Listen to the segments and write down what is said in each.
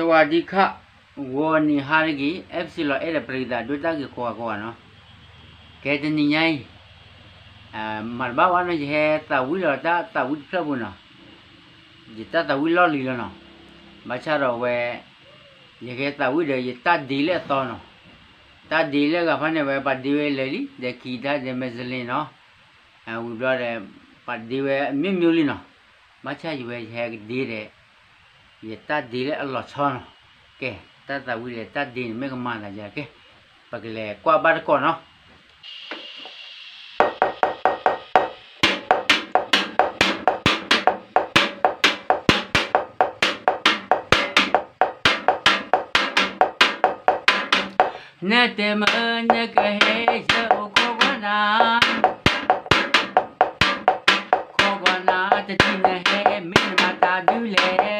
ကွၢ်ဒံခါ, ဂီၤနံၤဟါတက့ၢ် အဲၣ်ပစံလီၤအဲၣ်ဒီးပရံသးဒိၣ်တၢ်ဂ့ၤကိးဂၤကိးဂၤနီၤ, ကဲတနံၤညါအံၤ, မၤတဘၣ်ဝဲနီၤ ယဟဲသးဝံၣ်လီၤတၢ်သးဝံၣ်တဖျၢၣ်ပူၤနီၤ, ယတၢ်သးဝံၣ်လီၢ်လံၤလီၤနီၤ, ဘၣ်ဆၣ်ဒီးဝဲ, ယဟဲသးဝံၣ်ဒီးယတၢ်ဒ့လၢအသီနီၤ, တၢ်ဒ့လၢအဂၤဖဲန့ၣ်ဝဲ ပှၤဒ့ဝဲလၢာ်လံ ဒီးခံတၢ်ဒီးမဲာ်စလ့နီၤ, ဝံၤဘျီဒီး, ပှၤဒ့ဝဲအမျိုးမျိုးလံနီၤ, ဘၣ်ဆၣ်ယဝဲယဟဲကဒ့ဒီး, ယတၢ်ဒ့လၢအလီၤဆီနီၤ, ကဲ, တၢ်သးဝံၣ်ဒီးတၢ်ဒ့န့ၣ်မ့ၢ်ကမၤသးယၤကဲ, ပကလဲၤကွၢ်ဘၣ်တကိးနီၤ. နတဲမၢနကဟဲယအိၣ်ခိးကွၢ်နၤ, ခိးကွၢ်နၤတထံၣ်နဟဲမ့ၢ်နမၤတၢ်ဒုလဲၣ်,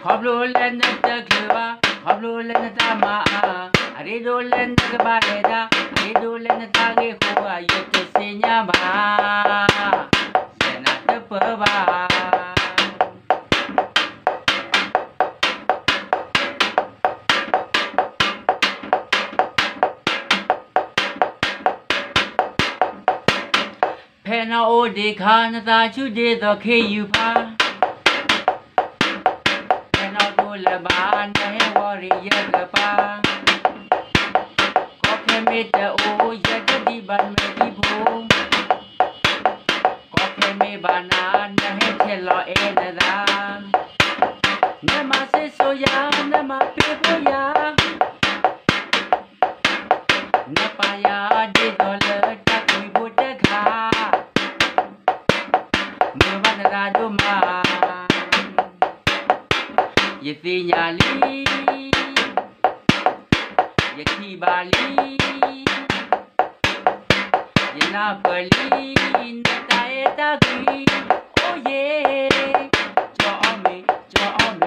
ခီဖျိလၢနတချုးဘၣ်, ခီဖျိလၢနတၢ်မၤအါ, အရ့ဒိၣ်လၢနကဘၣ်လဲၤတၢ်, အရ့ဒိၣ်လၢနတၢ်ဂ့ၢ်ဃိဧါ ယတသ့ၣ်ညါဘၣ်, ယနၢ်တပၢၢ်ဘၣ်. ဖဲနအိၣ်ဒံးခါ နသးဆူၣ်ဒ်သိးခ့ယုၢ်ဖး, ဖဲနဒိးလၢၤဘၣ် နဟဲဝီၤရံၣ်ယကပၤ, ကီခဲမ့ၢ်တအိၣ် ယကဒံးဘၣ်နမဲာ်ထံဖိ, ကီခဲမ့ၢ်ဘၣ်နၤ နဟဲဆဲးလီၤအဲၣ်နသး, နမၤစ့စိၤယၤ နမၤပ့ၤဖိယၤ, နပာ်ယၤဒ်သိးလၢတၢ်ကွံဖိတခါ, မုာ်ဘၣ်နသးဒိၣ်မး, ယသ့ၣ်ညါလံ, ယထံၣ်ဘၣ်လံ, ယနၢ်ပၢၢ်လံ, နတၢ်အဲၣ်တၢ်ကွံ, အိၣ်ယ့ၤ,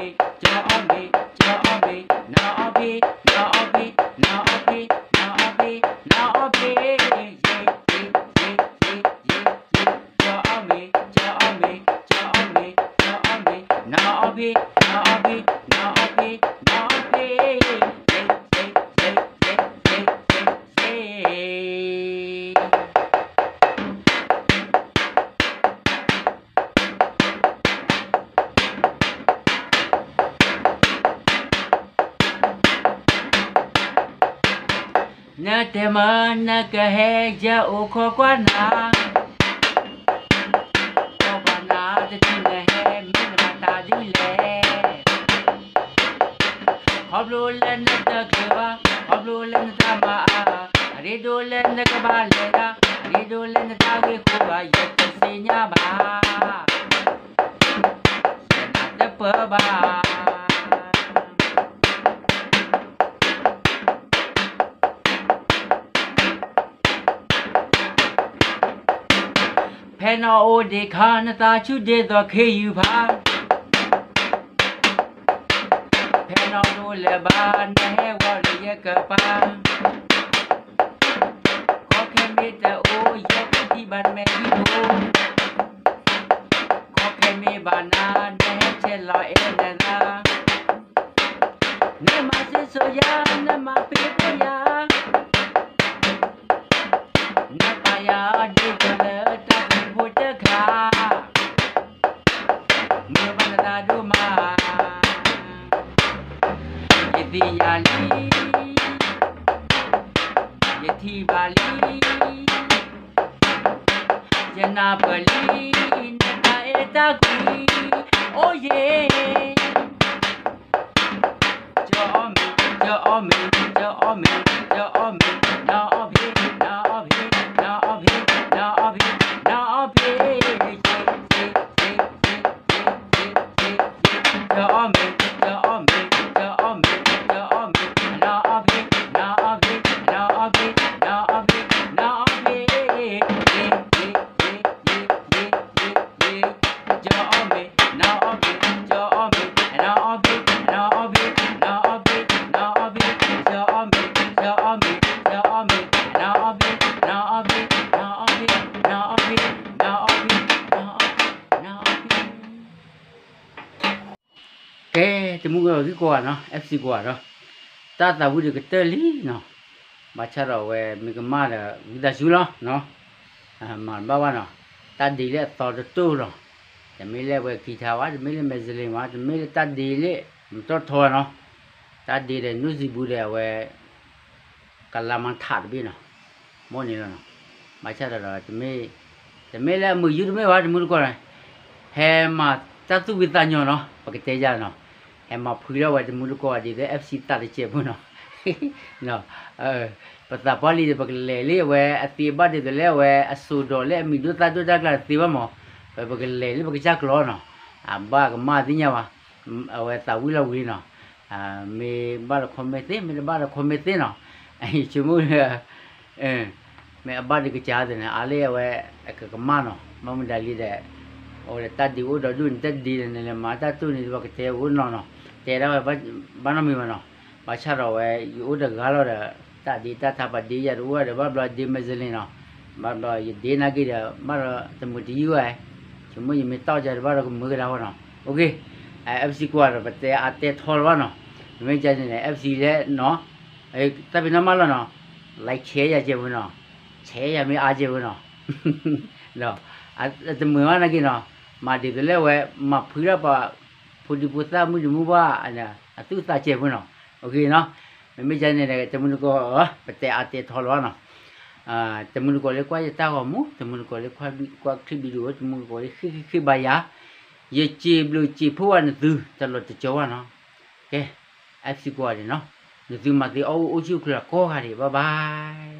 ကၠီအီၣ်မ့ၤ, ကၠီအီၣ်မ့ၤ, ကၠီအီၣ်မ့ၤ, ကၠီအီၣ်မ့ၤ, နအီၣ်ဖ့, နအီၣ်ဖ့, နအီၣ်ဖ့, နအီၣ်ဖ့, နအီၣ်ဖ့, ယ့ၤ, ယ့ၤ, ယ့ၤ, ယ့ၤ, ယ့ၤ, ယ့ၤ, ကၠီအီၣ်မ့ၤ, ကၠီအီၣ်မ့ၤ, ကၠီအီၣ်မ့ၤ, ကၠီအီၣ်မ့ၤ, နအီၣ်ဖ့, နအီၣ်ဖ့, နအီၣ်ဖ့, နအီၣ်ဖ့, ယ့ၤ, ယ့ၤ, ယ့ၤ, ယ့ၤ, ယ့ၤ, ယ့ၤ, ယ့ၤ. နတဲမၢနကဟဲယအိၣ်ခိးကွၢ်နၤ, ခိးကွၢ်နၤတထံၣ်နဟဲ မ့ၢ်နမၤတၢ်ဒ်လဲၣ်. ခီဖျိလၢနတချုးဘၣ်, ခီဖျိလၢနတၢ်မၤအါ, အရ့ဒိၣ်လၢနကဘၣ်လဲၤတၢ်, အရ့ဒိၣ်လၢနတၢ်ဂ့ၢ်ဃိဘၣ် ယတသ့ၣ်ညါဘၣ်, ယနၢ်တပၢၢ်ဘၣ်. ဖဲနအိၣ်ဒံးခါ နသးဆူၣ်ဒ်သိးခ့ယုၢ်ဖး, ဖဲနဒိးလၢၤဘၣ် နဟဲဝီၤရံၣ်ယကပၤ, ကီခဲမ့ၢ်တအိၣ် ယကဒံးဘၣ်နမဲာ်ထံဖိ, ကီခဲမ့ၢ်ဘၣ်နၤ နဟဲဆဲးလီၤအဲၣ်နသး, နမၤစ့စိၤယၤ နမၤပ့ၤဖိယၤ, နပာ်ယၤဒ်သိးလၢတၢ်ကွံဖိတခါ, မုာ်ဘၣ်နသးဒိၣ်မး, ယသ့ၣ်ညါလံ, ယထံၣ်ဘၣ်လံ, ယနၢ်ပၢၢ်လံ, နတၢ်အဲၣ်တၢ်ကွံ, အိၣ်ယ့ၤ ကၠီအီၣ်မ့ၤ, ကၠီအီၣ်မ့ၤ, ကၠီအီၣ်မ့ၤ, ကၠီအီၣ်မ့ၤ, နအီၣ်ဖ့, နအီၣ်ဖ့, နအီၣ်ဖ့, နအီၣ်ဖ့, နအီၣ်ဖ့, ယ့ၤ, ယ့ၤ, ယ့ၤ, ယ့ၤ, ယ့ၤ, ယ့ၤ, ကၠီအီၣ်မ့ၤ, ကၠီအီၣ်မ့ၤ, ကၠီအီၣ်မ့ၤ, ကၠီအီၣ်မ့ၤ, နအီၣ်ဖ့, နအီၣ်ဖ့, နအီၣ်ဖ့, နအီၣ်ဖ့, နအီၣ်ဖ့, ယ့ၤ, ယ့ၤ, ယ့ၤ, ယ့ၤ, ယ့ၤ, ယ့ၤ, ကၠီအီၣ်မ့ၤ, နအီၣ်မ့ၤ, ကၠီအီၣ်မ့ၤ, ကဲ, တမူကီၢ်ဂံၢ်ကိးဂၤနီၤ, FC ကိးဂၤဒီး, တၢ်သးဝံၣ်ဒီးကတၢၢ်လံနီၤ, ဘၣ်ဆၣ်ဒီးအဝဲမ့ၢ်ကမၣ်ဒီး ဝံသးစူၤလီၤနီၤ, မၤတဘၣ်ဘၣ်နီၤ, တၢ်ဒ့လၢအသီတတိၢ်လီၤ, တမ့ၢ်လၢအဝဲ guitar ဘၣ်, တမ့ၢ်လၢ mandolin ဘၣ်, တမ့ၢ်လၢတၢ်ဒ့လၢ မတီၢ်ထီဘၣ်နီၤ, တၢ်ဒ့ဒီး နူစံးဘူးဒီးအဝဲ ကလါမၤထးတဘ့ၣ်နီၤ, မ်န့ၣ်လီၤနီၤ, ဘၣ်ဆၣ်ဒီး တမ့ၢ်လၢအမုာ်ယူတမ့ၢ်ဘၣ် တမူတကိးန့ၣ်, ဟဲမၤတၢ်သူၣ်ဖှံသးညီနီၤ, ပကတဲယၤနီၤ, ဟဲမၤဖှံထီၣ်ဝဲတမူတကိးဒ်သိး FC သးတစဲးဖိနီၤ, ပသးပှၢ်လံဒီး ပကလဲၤလၢအဝဲအသ့အဘၣ်ဒ်သိးလၢအဝဲအစိာ်ဒီးလၢအမံၤဒိၣ် သၣ်ဒိၣ် တၢ်ကျါတသ့ဘၣ်မး, ပကလဲၤလၢပကစၢ်ကျိာ်နီၤ, အဘၣ်ကမၣ်သ့ၣ်ညါဘၣ်, အဝဲသးဝံၣ်လီၤဝံၤလံနီၤ, မ့ၢ်ဘၣ်ဒီး comment သ့, မ့ၢ်တဘၣ်ဒီး comment သ့နီၤ, ဆိကမိၣ် မ့ၢ်အဘၣ်ဒီးကစၢ်သ့န့ၣ် အါလၢအဝဲ အကကမၣ်နီၤ, ဘၣ်မတၤလံဒီး အဝဲဒီးတၢ်ဒ့အိၣ်ဒီးဒိၣ်န့ၣ် တၢ်ဒ့ဒီးန့ၣ် လဲၤမၤတၢ်တိၢ်န့ၣ် ပကတဲအိၣ်နီၤနီၤ, တဲဒၣ်ဝဲ ဘၣ်နီတမံၤဘၣ်နီၤ, ဘၣ်ဆၣ်ဒီးဝဲ ယအိၣ်တဂၤလီၤဒီး တၢ်ဒ့တၢ်ထါပှၤဒ့ယၤတအိၣ်ဒီး ဘၣ်ဘျီဒ့ mandolin နီၤ, ဘၣ်ဘျီယဒ့နာ်က့ဒီး ဘၣ်ဒီးတမုာ်တယုၢ်ဝဲ, ဆိကမိၣ်ယမ့ၢ်တီၢ်ကဒီး ဘၣ်ဒီးကမုာ်ကဒါဃီနီၤ, OK, FC ကိးဂၤဒီး ပတဲအါတဲထီလီၤဘၣ်နီၤ, မ့မ့ၢ်ကန့ၣ် FC လဲၣ်နီၤ, တၢ်ဖံးနီၢ်မးလီၤနီၤ, like share ယၤကဲးဝဲနီၤ, share ယၤမ့ၢ်အါကဲးဝဲနီၤ, တမုာ်ဘၣ်နာ်က့နီၤ, မၤဒ်သိးလၢအဝဲ မၤဖှံထီၣ်ပှၤ ဖိဒံဖိသၣ်မုၣ်ဒံမုၣ်ဘၣ် အသူၣ်အသးကဲးဖိနီၤ, OK နီၤ, မ့မ့ၢ်ကန့ၣ် တမူတကိး ပတဲအါတဲထီလီၤဘၣ်နီၤ, တမူတကိးလၢကွၢ်ယတၢ်ဂီၤမူ, တမူတကိးလၢကွၢ် ကွၢ်ချံၣ် video, တမူတကိးလၢဃ့ၢ်ဃ့ၢ်ဃ့ၢ်ဘါယၤ, ယစံးဘျုးစံးဖှိၣ်ဘၣ်နသု တလီၤတကၠီဘၣ်နီၤ, ကဲ, FC ကိးဂၤဒဲးနီၤ, နသုမၤသ့အီၣ်အိၣ်ဆူၣ်အိၣ်ချ့ကိးဂၤဒဲး, bye bye.